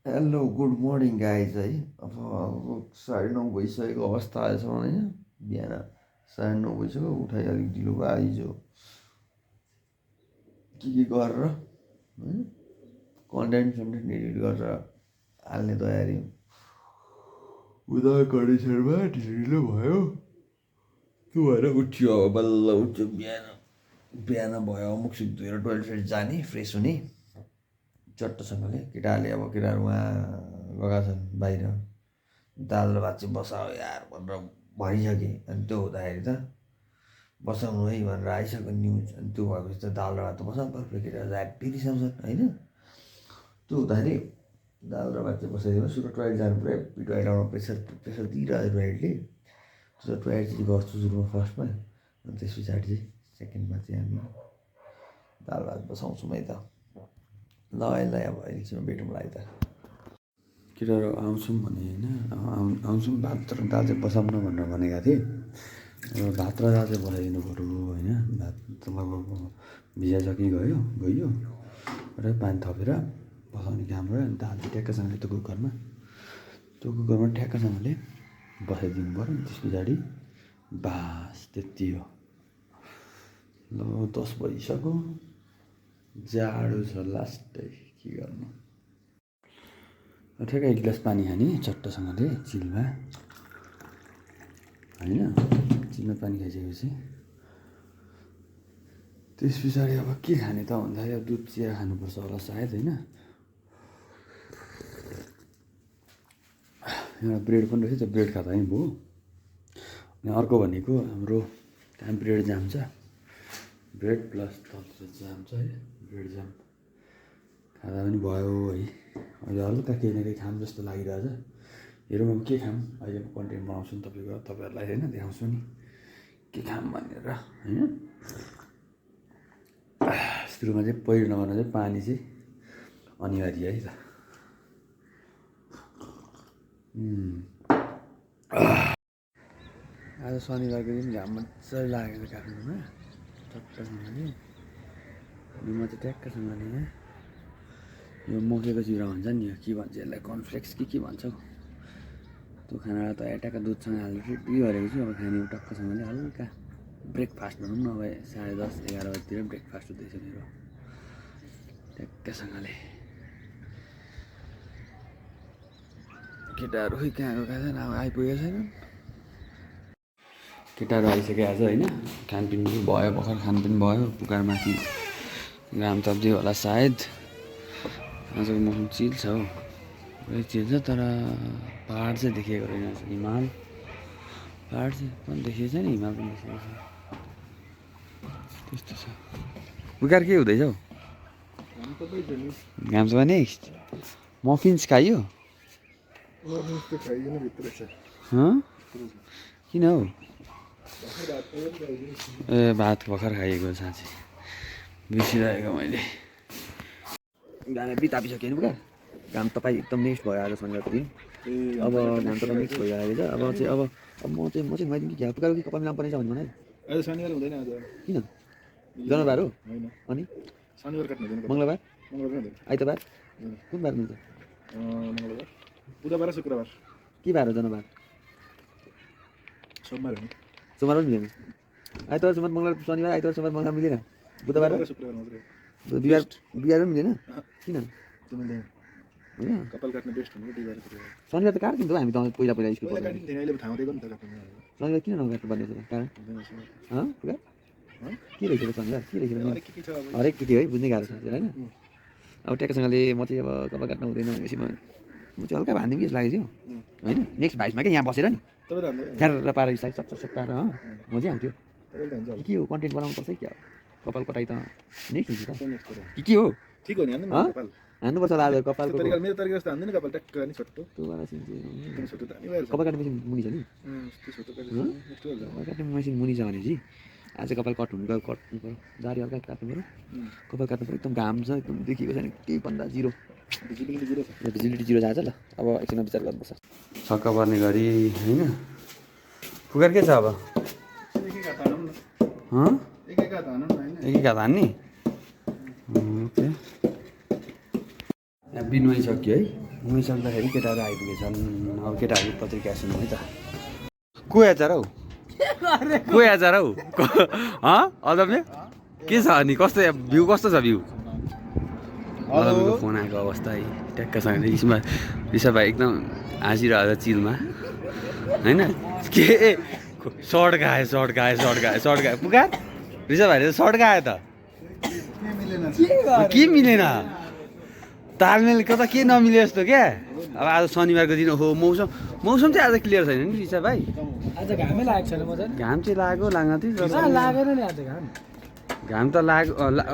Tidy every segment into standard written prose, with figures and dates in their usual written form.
Hello good morning guys है। अब 9:30 भइसकेको अवस्था आएछ होइन। बिहान 9:30 भइसक्यो, उठाइ अलिक ढिलो भयो हिजो के गरेर कन्टेन्ट एडिट गरेर हाल्ने तयारी उता कन्डिसनमा ढिलो भयो। त्यो भएर उठ्यो, अब बल्ल उठ्यो। बिहान बिहान भयो, मुख सुख धोएर टोइलेट जाने, फ्रेस हुने चट्टसँगले। केटाहरूले अब केटाहरू उहाँ गएका छन् बाहिर, दाल र भात चाहिँ बसाओ यार भनेर भनिसकेँ। अनि त्यो हुँदाखेरि त बसाउनु है भनेर आइसक्यो न्युज। अनि त्यो भएपछि त दाल र भात त बसाउनु पर्छ, केटाहरू ह्याप्पी रिसाउँछन् होइन। त्यो हुँदाखेरि दाल र भात चाहिँ बसाइदिनु। सुरु टोइलेट जानु पऱ्यो, टोइलेटमा प्रेसर प्रेसर दिइरहेको टोइलेटले। त्यो टोइलेट चाहिँ गर्छु सुरुमा फर्स्टमा, अनि त्यस पछाडि चाहिँ सेकेन्डमा चाहिँ हामी दाल भात बसाउँछौँ है त। ल यसलाई अब एकछिनमा भेटौँला है त। केटाहरू आउँछौँ भने होइन, आउँछौँ भात र दाल चाहिँ बसाउन भनेर भनेका थिएँ। र भात र दाल चाहिँ बसाइदिनु पऱ्यो होइन। भात त लगभग भिजाइसकि गइयो र पानी थपेर बसाउने काम रह्यो। अनि दाल चाहिँ ठ्याक्कसँगले त्यो कुकरमा ठ्याक्कसँगले बसाइदिनु पऱ्यो। त्यस पछाडि बास त्यति हो। ल 10 भइसक्यो, जाडो छ लास्टै, के गर्नु। ठ्याक्कै 1 गिलास पानी खाने चट्टसँगले चिलमा होइन। चिलमा पानी खाइसकेपछि त्यस पछाडि अब के खाने त भन्दाखेरि अब दुध चिया खानुपर्छ होला सायद होइन। एउटा ब्रेड पनि रहेछ, त्यो ब्रेड खाँदा पनि भयो। अनि अर्को भनेको हाम्रो त्यहाँ ब्रेड जाम छ, ब्रेड प्लस तलतिर जाम छ है, ब्रेड जाम खाँदा पनि भयो है। अहिले हल्का केही न केही खाम जस्तो लागिरहेछ। हेरौँ अब के खाम। अहिले म कन्टेन्ट बनाउँछु नि तपाईँहरूलाई होइन, देखाउँछु नि के खाम भनेर होइन। सुरुमा चाहिँ पहिलो नम्बरमा चाहिँ पानी चाहिँ अनिवार्य है त। आज शनिबारको दिन घाम मजाले लागेको छ काठमाडौँमा चट्टसँगले। अनि म चाहिँ ट्याक्कसँगले यहाँ यो मकैको चिउरा भन्छ नि, यो के भन्छ यसलाई, कर्नफ्लेक्स के भन्छ हौ, त्यो खानालाई त ट्याक्क दुधसँग हालेर रेडी गरेको छु। अब खाने टक्कसँगले हल्का ब्रेकफास्ट भनौँ न। अब 10:30 11 बजीतिर ब्रेकफास्ट हुँदैछ मेरो ट्याक्कसँगले। केटाहरू खै कहाँ गएका छन्, अब आइपुगेको छैनन्। केटाहरू आइसक्यो आज होइन। खानपिन भयो, भर्खर खानपिन भयो। पुकारमाथि घाम तप्दियो होला सायद। आजको मौसम चिल छ हौ, पुरै चिल छ। तर पहाड चाहिँ देखिएको रहेन, हिमाल पहाड चाहिँ पनि देखिएको छैन, हिमाल पनि देखिएको छ। त्यस्तो छ। पुकार के हुँदैछ हौ? घाम छ भने मफिन्स खाइयो? किन हौ? ए भात भर्खर खाइएको साँच्ची बिर्सिरहेको मैले। घाम बितापिसक्यो नि पुकार। घाम तपाईँ एकदम नेक्स्ट भयो आज शनिबारको दिन। अब घाम त नेक्स्ट भइरहेको छ। अब चाहिँ म चाहिँ नुहाइदिउँ कि पुकार कि कपाल नाम पर्नेछ भने मलाई। आज शनिबार हुँदैन। आज किन? जनबार हो होइन, अनि शनिबार काट्नु हुँदैन। मङ्गलबार मङ्गलबार आइतबार कुन बार मिल्छ? मङ्गलबार, बुधबार र शुक्रबार। के बार हो जनबार? सोमबार हो नि। सोमबार पनि मिलेन। आइतबार सोमबार मङ्गलबार शनिबार आइतबार सोमबार मङ्गलबार मिलेन। बुधबार र शुक्रबार मात्रै। बिहार पनि मिलेन। किन? त्यो मिल्दैन। होइन कपाल काट्ने बेस्ट भनेको बिहिबार शुक्रबार। शनिबार त काट्थ्यौँ त हामी त पहिला स्कुल पहिला पढ्दा। काटिन्थ्यो, अहिले ठाउँ दिएको नि त काट्नु। शनिबार किन नकाट्नु पर्ने छ कारण? पुरा के रहेछ त शनिबार? के रहेछ? हरेक केटी है, बुझ्नै गाह्रो छ होइन। अब ट्याक्कसँगले म चाहिँ अब कपाल काट्नु हुँदैन भनेपछि म चाहिँ हल्का भानिदिउँ कि जस्तो लागेको थियो होइन। नेक्स्ट भाइसमा क्या यहाँ बसेर नि झ्यार पारेर साइड सट पारेर म चाहिँ आउँथ्यो। के हो कन्टेन्ट बनाउनु पर्छ क्या? कपाल कटाइ त नेक्स्ट हुन्छ त के हो? ठिक हो नि, कपाल हान्नुपर्छ होला आज कपालको। मेरो तरिका जस्तो हान्दैन कपाल, ट्याक्क नि छोटो। कपाल काट्ने मेसिन मुनि छ नि। कपाल काट्ने मेसिन मुनि छ भनेपछि आज कपाल कट्नु पऱ्यो, दारी हल्का काट्नु पऱ्यो, कपाल काट्नु पऱ्यो। एकदम घाम छ, एकदम देखिएको छैन केही भन्दा जिरो, भिजिबिलिटी जिरो जान्छ। ल अब एकछिनमा विचार गर्नुपर्छ छक्क पर्ने गरी होइन। पुकार के छ अब? एक हात हान्ने बिन नुहाइसक्यो है नुहाइसक्दाखेरि केटाहरू आइपुगेछन् अब केटाहरू पत्रिका सुन्नु है त को आचार हौ को आचार हौ अदम्य के छ अनि कस्तो भ्यू कस्तो छ भ्यू अदम्यको फोन आएको अवस्था है ट्याक्कसँग यसमा ऋषभ भाइ एकदम हाँसिरहेको छ चिलमा होइन के सर्ट गायो पुकार ऋषभ भाइले त सर्ट गायो त के मिलेन तालमेल कता के नमिले जस्तो क्या अब आज शनिबारको दिन हो मौसम चाहिँ आज क्लियर छैन नि ऋषभ भाइ आज घामै लागेको छैन मजा घाम चाहिँ लाग्यो लाग्न चाहिँ लागेन नि आज घाम घाम त लाग्यो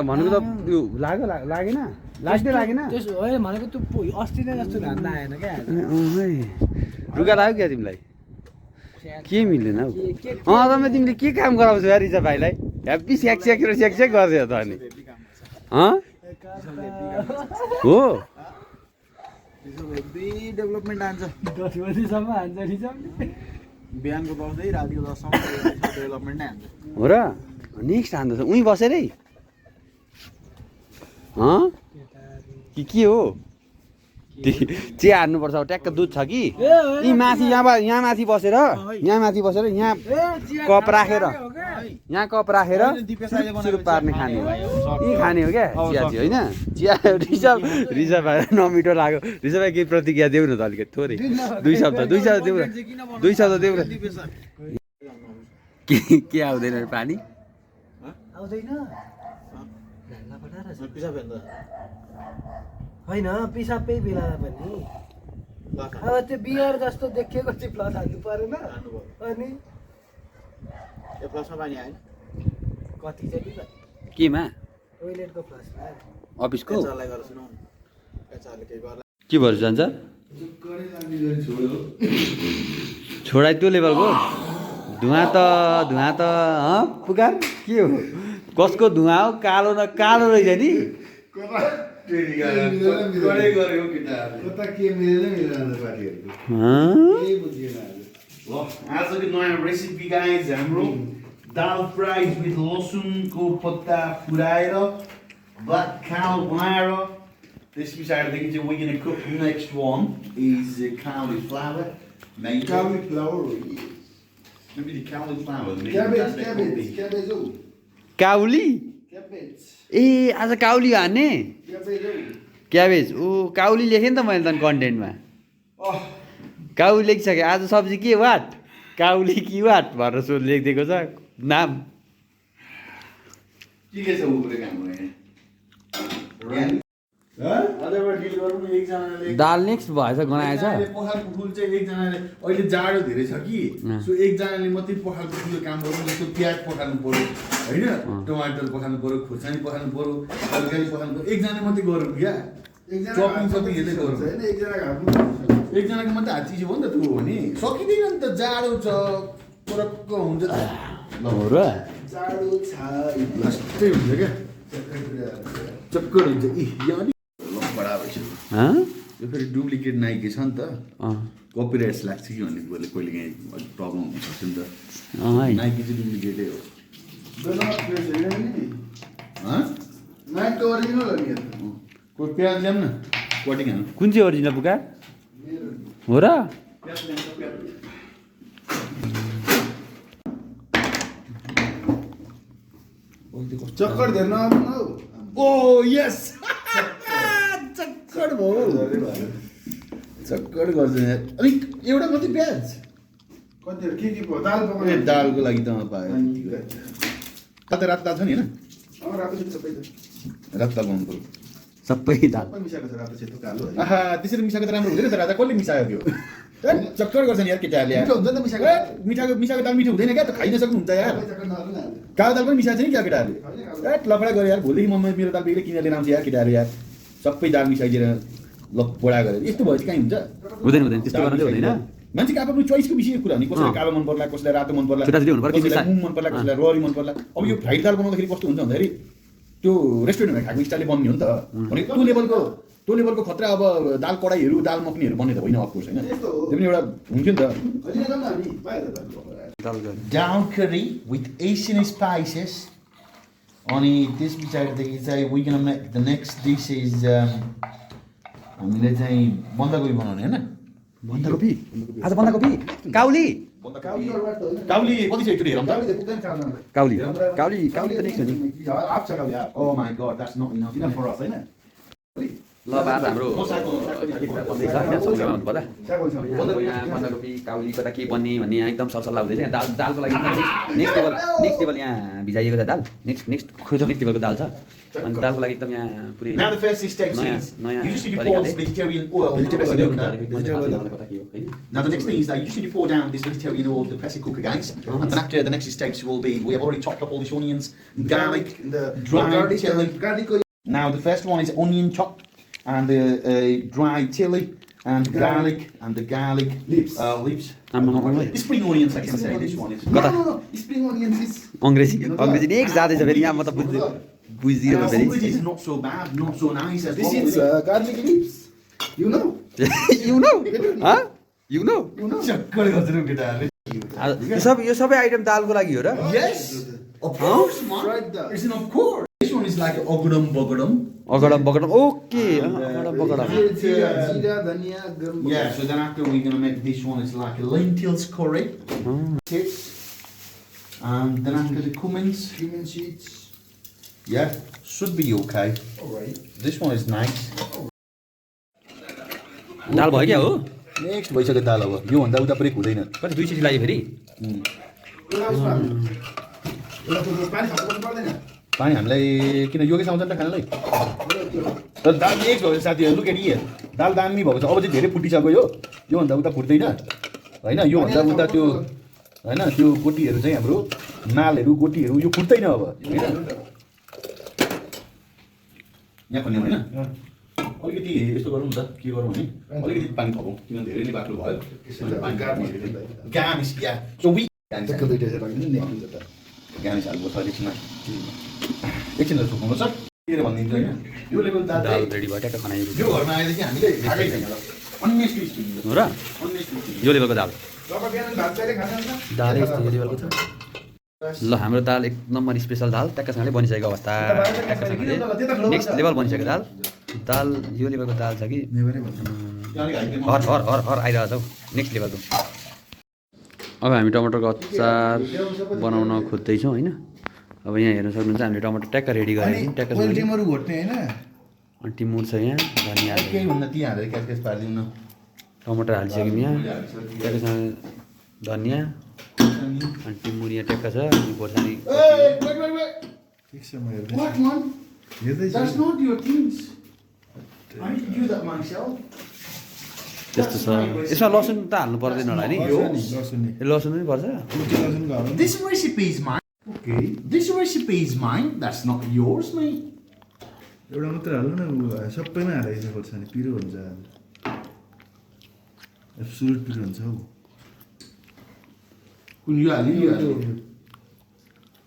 भनेको त यो लागेन लास्ट डे लागेन त्यसो होइन भनेको त्यो अस्ति नै जस्तो घाम लागेन क्या रुगा लाग्यो क्या तिमीलाई के मिलेन हौ तपाईँ तिमीले के काम गराउँछौ यार ऋषभ भाइलाई ह्याप्पी स्याक गर्थ्यो त अनि हो डेभलपमेन्ट हान्छ 10 बजीसम्म हान्छ रिजल्ट बिहानको बस्दै रातिको 10 सम्म डेभलपमेन्ट नै हान्छ हो र नेक्स्ट हान्दैछ उहीँ बसेरै के हो चिया हान्नुपर्छ अब ट्याक्क दुध छ कि यी माथि यहाँ माथि बसेर यहाँ कप राखेर यहाँ कप राखेर सुरु पार्ने खाने हो यी खाने हो क्या चिया चाहिँ होइन चिया रिजर्भ भएर नमिठो लाग्यो रिजर्भ भाइ केही प्रतिक्रिया देऊ न त अलिकति थोरै दुई शब्द देऊ न के आउँदैन पानी आउँदैन होइन पिसाबै बेला पनि अब त्यो बियर जस्तो देखिएको चाहिँ प्लस हाल्नु परेन अनि यो प्लसमा पानी आएन कति चाहिँ केमा टोइलेटको फ्लसमा अफिसको एचआरलाई गरेर सुनाउ एचआरले केही गर्ला के भएर जान्छ छोडाइ त्यो लेभलको धुवा त पुकार के हो कसको धुवा हो कालो रहेछ नि आजको नयाँ रेसिपी गाइज हाम्रो दाल फ्राई विथ लसुनको पत्ता फुराएर ब्ल्याक काउ बनाएर त्यस पछाडिदेखि चाहिँ we gonna cook next one is cauliflower. Maybe cauliflower. काउली ए आज काउली हान्ने क्याबेज काउली लेखेँ नि त मैले त कन्टेन्टमा काउली लेखिसकेँ आज सब्जी के वाट काउली कि वाट भनेर लेखिदिएको छ नाम के छ उब्रेको हाम्रो दाल नेक्स्ट भएछ गनाएछ पखालको फुल चाहिँ एकजनाले अहिले जाडो धेरै छ कि सो एकजनाले मात्रै पखालको फुलको काम गर्नु जस्तो प्याज पखाल्नु पर्यो होइन टमाटर पखाल्नु पर्यो खुर्सानी पखाल्नु पर्यो तरकारी पखाल्नु पर्यो एकजना मात्रै गरौँ क्या चपिङ हेर्दै गरौँ एकजनाको मात्रै हात चिसो भयो नि त त्यो हो नि सकिँदैन नि त जाडो छ परक्क हुन्छ ल हो र जाडो छ लास्टै हुन्छ क्या चक्कर हुन्छ यो फेरि डुप्लिकेट नाइकी छ नि त कपिराइट्स लाग्छ कि भन्ने कुरोले कहिले काहीँ अलिक प्रब्लम हुनसक्छ नि त नाइकी चाहिँ डुप्लिकेटै हो कोही प्याज ल्याउँ न कटिङ हाल्नु कुन चाहिँ ओरिजिनल पुकार हो र चक्कर धेर्न ओ यस चक्कर भयो चक्कर गर्छ अलिक एउटा मात्रै प्याज कति के भयो दाल पकाउने दालको लागि त पायो कतै रातो दाल छ नि होइन रातो सेतो सबै रातो दाल बनाउनु पर्यो सबै दाल सबै मिसाएको छ रातो सेतो कालो आहा त्यसरी मिसाएको त राम्रो हुँदैन त राजा कसले मिसायो त्यो चक्कर गर्छ नि यार केटाहरूले मिठो हुन्छ नि त मिसाएको मिसाएको दाल मिठो हुँदैन क्या त खाइ नसक्नुहुन्छ यार कालो दाल पनि मिसाएको छ नि क्या केटाहरूले लफडा गऱ्यो यार भोलिदेखि मम्मी मेरो दाल बेग्लै किनेर लिएर आउँछ यार केटाहरू यार सबै दाल मिसाइदिएर लफडा गरेर यस्तो भयो चाहिँ कहीँ हुन्छ हुँदैन त्यस्तो गर्न चाहिँ हुँदैन मान्छेको आफ्नो चोइसको विषय कुरा हो नि कसैलाई कालो मन पर्ला कसैलाई रातो मन पर्ला छुट्टा छुट्टै हुनु पर्यो कसैलाई मुङ मन पर्ला कसैलाई ररी मन पर्ला अब यो फ्राइड दाल बनाउँदाखेरि कस्तो हुन्छ भन्दाखेरि त्यो रेस्टुरेन्टमा खाएको स्टाइलले बन्ने हो नि त भने त्यो लेभलको खतरा अब दाल कडाईहरू दाल मखनीहरू बन्ने त होइन अफकोर्स होइन त्यो पनि एउटा हुन्थ्यो नि त डाल करी विथ एसियन स्पाइसेस अनि त्यस पछाडिदेखि चाहिँ we can make the next dish is हामीले चाहिँ बन्दाकोपी बनाउने होइन बन्दाकोपी आज बन्दाकोपी काउली काउली कति छ एकचोटि हेरौँ त काउली काउली काउली त नेक्स्ट हो नि oh my god that's not enough for us हैन ल आज हाम्रो बन्दाकोपी काउलीको त के बन्ने भन्ने यहाँ एकदम सरसल्लाह हुँदैछ यहाँ दालको लागि नेक्स्ट टेबल यहाँ भिजाइएको छ दाल नेक्स्ट टेबलको दाल छ अनि दालको लागि एकदम यहाँ पुरै Now the first stage is usually you pour this vegetarian oil into the pressure cooker. Now the next thing is that you usually pour down this vegetarian oil into the pressure cooker, guys. And then after the next steps will be we have already chopped up all these onions, garlic, dried chili. Now the first one is onion chopped and the dried chili and garlic and the garlic leaves. The spring onions, like I say, this one is. Got that? No. The spring onions is. अङ्ग्रेजी next जाँदैछ फेरि यहाँ म त बुझिदिएर Now, फेरि English is not so bad, not so nice as This what is garlic leaves. You know? You know चक्कर गर्छ नि केटाहरूले यो सबै आइटम दालको लागि हो र Yes, of course, man. Fried dal. Listen, of course. This one is like ogadam bogadam. अगडम बगडम ओके अगडम बगडम Jeera, dhania, garam. Yeah, so then after we're gonna make this one is like a lentils curry. Tips. And then after the cummins. Cumin seeds. Yeah, should be okay. Alright. This one is nice. दाल भयो क्या हो Next भइसक्यो दाल अब योभन्दा उता पुरै हुँदैन कति 2 सिटी लाग्यो फेरि पानी खानु पर्दैन पानी हामीलाई किन योगेश आउँछ नि त खानलाई तर दाल नेक्स्ट भयो साथीहरू लुक एट हियर दाल दामी भएको छ अब चाहिँ धेरै फुटिसक्यो योभन्दा उता फुट्दैन होइन योभन्दा उता त्यो होइन त्यो गोटीहरू चाहिँ हाम्रो नालहरू गोटीहरू यो फुट्दैन अब होइन यहाँ खोल्ने होइन अलिकति यस्तो गरौँ न त के गरौँ भने अलिकति पानी थपौँ किनभने धेरै नै बाक्लो भयो garnish yeah so we garnish हाल्नु पर्छ एकछिनमा एकछिन त छोप्नु पर्छ के भनिदिन्छु होइन यो लेभल दाल दाल रेडी भयो ट्याक्क खनाइयो यो घरमा आएदेखि हामीले खाएकै छैन अन्य स्पिस हो र यो लेभलको दाल दाल यस्तो यो लेभलको छ ल हाम्रो दाल एक नम्बर स्पेसल दाल ट्याक्कसँगले बनिसकेको अवस्था ट्याक्कसँगले नेक्स्ट लेभल बनिसक्यो दाल दाल यो लेभलको दाल छ कि हर हर हर हर आइरहेको छ हौ नेक्स्ट लेभलको अब हामी टमाटरको अचार बनाउन खोज्दैछौँ होइन अब यहाँ हेर्न सक्नुहुन्छ हामीले टमाटर ट्याक्क रेडी गरेको ट्याक्क टिमहरू घोट्ने होइन अनि टिमुर छ यहाँ धनियाँ केही हुन्न ती हालेर क्यास पारिदिउँ न टमाटर हालिसक्यौँ यहाँ ट्याक्कसँग धनियाँ अनि टिमुर यहाँ ट्याक्क छ अनि खोर्सानी ठिक छ म हेर्दै What man? हेर्दैछु That's not your things. I need to do that myself. त्यस्तो छ यसमा लसुन त हाल्नु पर्दैन होला नि लसुन नि ए लसुन पनि पर्छ लसुनको हाल्नु This recipe is mine. Okay. This recipe is mine. That's not yours, mate. एउटा मात्र हाल्नु न सबैमा हालेको खोर्सानी पिरो हुन्छ एब्सोल्युट पिरो हुन्छ हौ कुन यो हाल्यो यो हाल्यो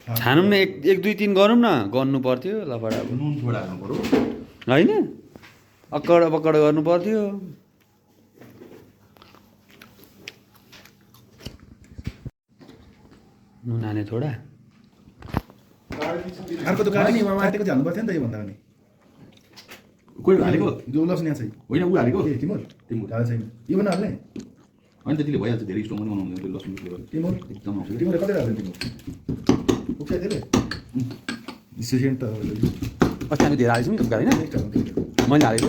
खानु न एक दुई तिन गरौँ न गर्नु पर्थ्यो लफडा नुन थोडा हाल्नु पर्यो होइन अक्कड बक्कड गर्नु पर्थ्यो नुन हाने थोडा अर्को त काट्ने नि माटेको चाहिँ हाल्नु पर्थ्यो नि त योभन्दा पनि कोही हालेको जो लसुन यहाँ चाहिँ होइन ऊ हालेको के तिमोर तिमोर हाल छैन यो पनि हाल्ने होइन त्यसले भइहाल्छ धेरै स्ट्रङ पनि बनाउनु त्यो लसुन फ्लेभर तिमोर एकदम आउँछ तिमीले कति हाल्ने तिम्रो पुग्छ त्यसले सेकेन्ड त अस्ति हामी धेरै हालेछौँ नि होइन मैले हालेको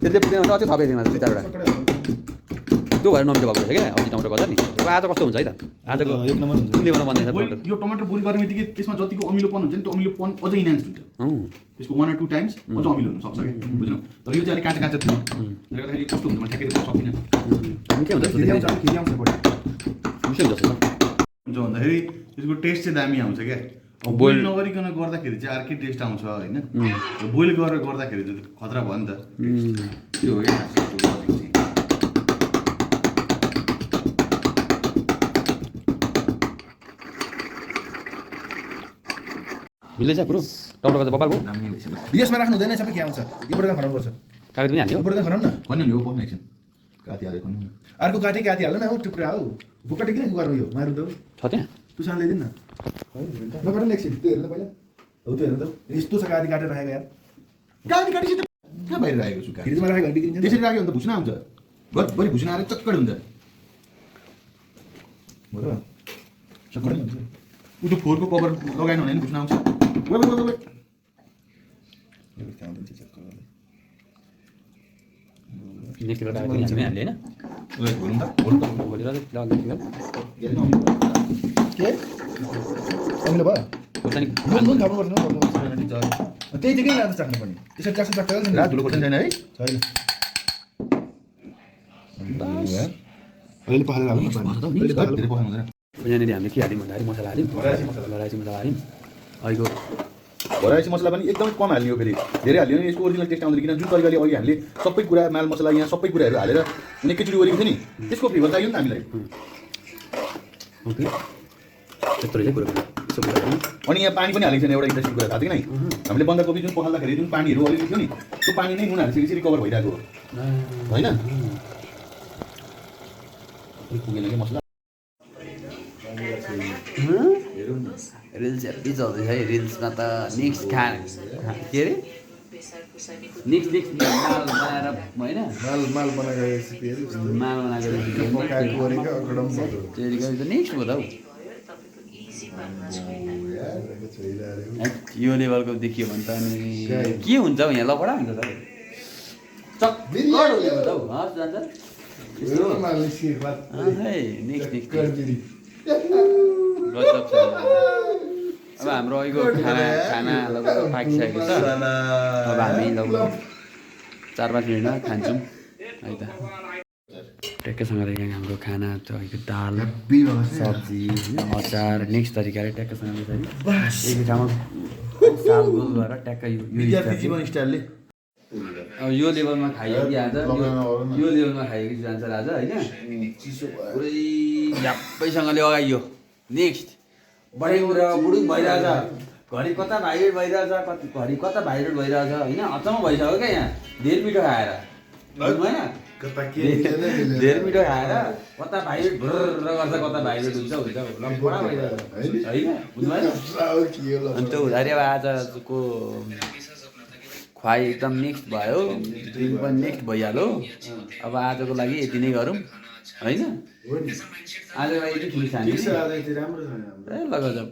त्यसले पुग्दैन भने अझै थपेको थिएन दुई चारवटा त्यो भएर नमिठो भएको रहेछ क्या अघि टमाटर गर्दा नि अब आज कस्तो हुन्छ है त आजको एक नम्बर हुन्छ कुन लेभलमा बन्दैछ बोइल यो टमाटर बोइल गर्ने बित्तिकै त्यसमा जतिको अमिलोपन हुन्छ नि त्यो अमिलोपन अझै इन्हान्स हुन्छ त्यसको 1 or 2 टाइम्स अझ अमिलो हुन सक्छ क्या बुझ्नु तर यो चाहिँ अलिक काँचो काँचो थियो त्यसले गर्दाखेरि कस्तो हुन्छ म ठ्याक्कै देख्न सक्दिनँ मिठै हुन्छ फेरि आउँछ फेरि आउँछ बढी मिठै हुन्छ जस्तो हुन्छ भन्दाखेरि त्यसको टेस्ट चाहिँ दामी आउँछ क्या बोइल नगरिकन गर्दाखेरि चाहिँ अर्कै टेस्ट आउँछ होइन बोइल गरेर गर्दाखेरि चाहिँ खतरा भयो नि त त्यो हो क्या मिल्दैछ पुरो टमाटरको चाहिँ बबाल भयो यसमा राख्नु हुँदैन सबै के आउँछ योबाट खनाउनुपर्छ कागज पनि हाल्यो योबाट खनाउन न भन्यो नि हो पक्ने एकछिन काति हालेको नि अर्को काटे काति हाल्नु न हौ टुक्रा हौ भुक्का किन गर्नु यो मारु त छ त्यहाँ तुसान ल्याइदिनु न नगर एकछिन त्यो हेर्नु पहिला हो त्यो हेर्नु त यस्तो छ काटी काटेर राखेको यार काति काटिसित कहाँ बाहिर राखेको छु कहाँ फ्रिजमा राख्यो भने बिग्रिन्छ नि। त्यसरी राख्यो भने त भुसुना आउँछ भरि भुसुना आएर चक्कर हुन्छ हो र? सक्कडै हुन्छ। ऊ त्यो फोहोरको कभर लगाएन भने नि भुसुना आउँछ यो त्यहाँ दिन्छ चक्कर गर्दै। नेक्स्ट एउटा हामी हाल्ने होइन भोलौँ त भोलि लगाउँदै के अमिलो भयो नुन थाप्नुपर्छ त्यही चाहिँ किन लान्छ चाख्नुपर्ने त्यसरी चाख्छ चाख्छ रात धुलो खोर्सानी छैन है छैन अहिले पखालेर हाल्नु धेरै पखाल्नु हुँदैन यहाँनिर हामीले के हाल्यौँ भन्दाखेरि मसला हाल्यौँ भराइसी मसला हाल्यौँ अहिलेको भराइसी मसला पनि एकदमै कम हाल्ने हो फेरि धेरै हाल्यो भने यसको ओरिजिनल टेस्ट आउँदैन किन जुन तरिकाले अघि हामीले सबै कुरा माल मसला यहाँ सबै कुराहरू हालेर जुन एकैचोटि ओरेको थियो नि त्यसको फ्लेभर चाहियो नि त हामीलाई ओके त्यत्रो चाहिँ कुरो यसो कुरा हाल्यौँ अनि यहाँ पानी पनि हालेको छैन एउटा इन्ट्रेस्टिङ कुरा थाहा थियो कि नै हामीले बन्दाकोपी जुन पखाल्दाखेरि जुन पानीहरू अलिअलि थियो नि त्यो पानी नै नुन हालिसकेपछि रिकभर भइरहेको हो होइन पुगेन कि मसला रिल्स हेप्पी चल्दैछ है रिल्समा त नेक्स्ट के अरे नेक्स्ट माल बनाएर होइन माल बनाएको रेसिपीहरू माल बनाएको पकाएको ओरेको अकडम त नेक्स्ट हो त हौ यो लेभलको देखियो भने त अनि के हुन्छ हौ यहाँ लपडा हुन्छ त चक्कर हुने हो त हौ हस् जान्छ नेक्स्ट गजब छ अब हाम्रो अहिलेको खाना लगभग पाकिसकेको छ अब हामी लगभग 4-5 मिनटमा खान्छौँ है त ट्याक्कसँगले यहाँ हाम्रो खाना त अहिलेको दाल सब्जी होइन अचार नेक्स्ट तरिकाले ट्याक्कसँगले चाहिँ एक ठाउँमा साल गोल गरेर ट्याक्क स्टाइलले अब यो लेभलमा खाइयो कि आज यो लेभलमा खाइयो कि जान्छ आज होइन पुरै झ्याप्पैसँगले अगाइयो नेक्स्ट बढी कुरा बुढी भइरहेछ घरि कता भाइरेट भइरहेछ घरि कता भाइरेट भइरहेछ होइन अचम्म भइसक्यो क्या यहाँ धेर मिठो खाएर होइन धेर मिठो खाएर कता भाइरेट भुर्र गर्छ कता भाइरेट हुन्छ लम्बडा भइरहेछ होइन बुझ्नुभयो अनि त्यो हुँदाखेरि अब आजको खुवाई एकदम नेक्स्ट भयो ड्रिङ्क पनि नेक्स्ट भइहाल्यो अब आजको लागि यति नै गरौँ होइन आजको लागि यति ठिक छ ए ल गजब